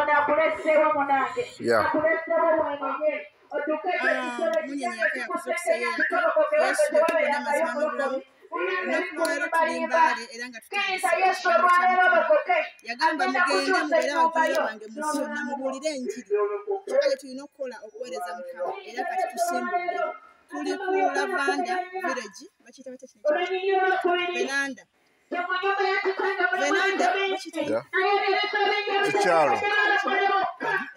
Katonda akuleseewo munange, akuleseewo mwenenye. Munyenye yako yakusokuseyeka Yesu yatubona amazima n'obulamu. Olunaku lwaleero tuli Mbale era nga tutandise ekigambo kya Mukama. Yagamba mugende mubeere abajulirwa bange mu nsi yonna mubuulire enjiri. Kyokka kye tulina okukola okuweereza Mukama era kati tusimbudde. Tuli ku Lavanda Village, bakiyita batya kino ekifo? Venanda. Venanda bakiyita Ekyalo.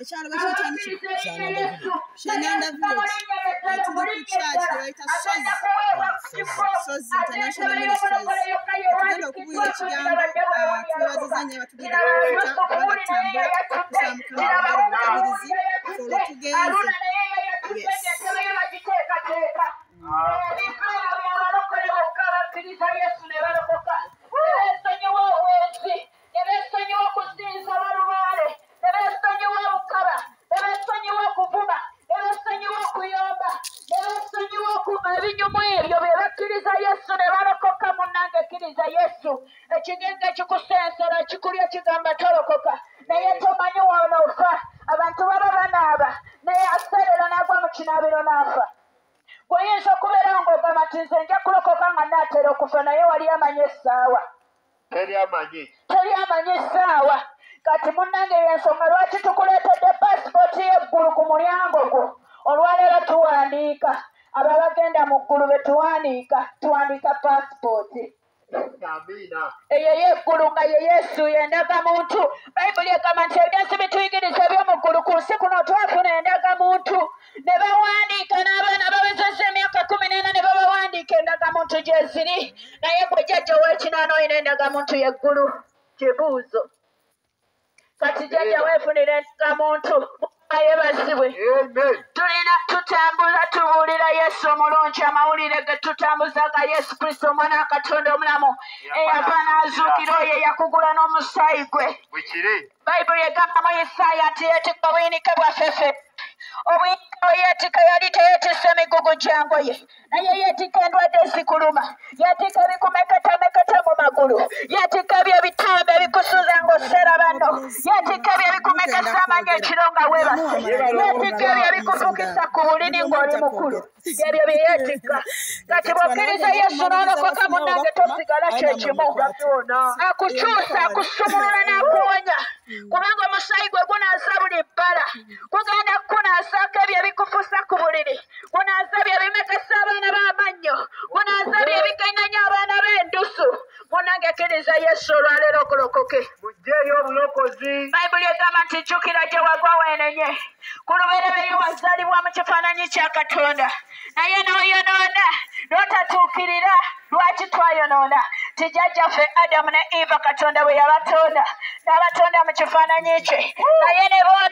Ekyalo bakiyita ani kino? Shananda Village. Tuli ku church gye bayita Sozi. Sozi International Ministries. Tugenda okubuulira ekigambo, twebaziza nnyo abatugenda okufuta oba batambula kusaba Mukama abagabire obugabirizi ffe olwo tugenze. Yes. Ebinyumu ebyo bye bakkiriza Yesu ne balokoka. Munnange kkiriza Yesu. Ekigenge kikusensera kikulya kigamba tolokoka, naye tomanyi w'onoofa. Abantu baba banaaba naye aseerera n'agwa mu kinaabiro n'afa. Bw'oyinza okubeerawo ng'ogamba nti nze nja kulokoka nga nnaatera okufa, naye wali amanyi essaawa. Teri amanyi. Teri amanyi essaawa. Kati munnange y'ensonga lwaki tukuleetedde paasipooti y'eggulu ku mulyango gwo. Olwaleero tuwandiika abo abagenda mu ggulu be tuwandiika, tuwandiika paasipooti. Eyo y'eggulu nga ye Yesu y'endagamuntu. Bayibuli egamba nti ebyensi bituyigiriza eby'omu ggulu, ku nsi kuno twafuna endagamuntu. Ne bawandiika n'abaana bawezezza emyaka 14 ne babawandiika endagamuntu gye ziri. Naye gwe jjajja ow'ekinaana olina endagamuntu y'eggulu? Kibuuzo. Kati jjajja weefunira endagamuntu. Ayebazibwe. Tulina tutambula tubuulira Yesu omulungi, amawulire ge tutambuza ga Yesu Kristo omwana wa Katonda omulamu eyava n'azuukira, oyo eyakugula n'omusaayi gwe. Bayibuli egamba mu Isaaya nti yeetikka obuyinike bwaffe ffe. Obuyinike bwe yeetikka yali teyeetisse migugu gya ngoye, naye yeetikka endwadde ezikuluma, yeetikka ebikumeketameketa mu magulu, yeetikka ebyo ebitambo ebikusuza ng'osera banno, yeetikka ebyo ebikumekesa amanyi ekiro nga weebase, yeetikka ebyo ebikufukisa ku buliri ng'oli mukulu. Ebyo bye yeetikka. Kati bw'okkiriza Yesu n'olokoka munnange tosigala kye kimu. Akukyusa, akusumulula n'akuwonya, kubanga omusaayi gwe gunaaza buli bbala. Gugenda kukunaazaako ebyo ebikufusa ku buliri, gunaaza ebyo ebimekesa abaana b'amannyo, gunaaza ebyo ebigenganya abaana b'endusu. Munnange kkiriza Yesu olwaleero okulokoke. Mugyeyo obulokozi. Bayibuli egamba nti jjukira gye wagwa weenenye. Ku lubereberye wazaalibwa mu kifaananyi kya Katonda, naye n'oyonoona n'otatuukirira. Lwaki twayonoona? Ti jjajjaffe Adamu ne Eva Katonda bwe yabatonda, n'abatonda mu kifaananyi kye, naye ne boonoona.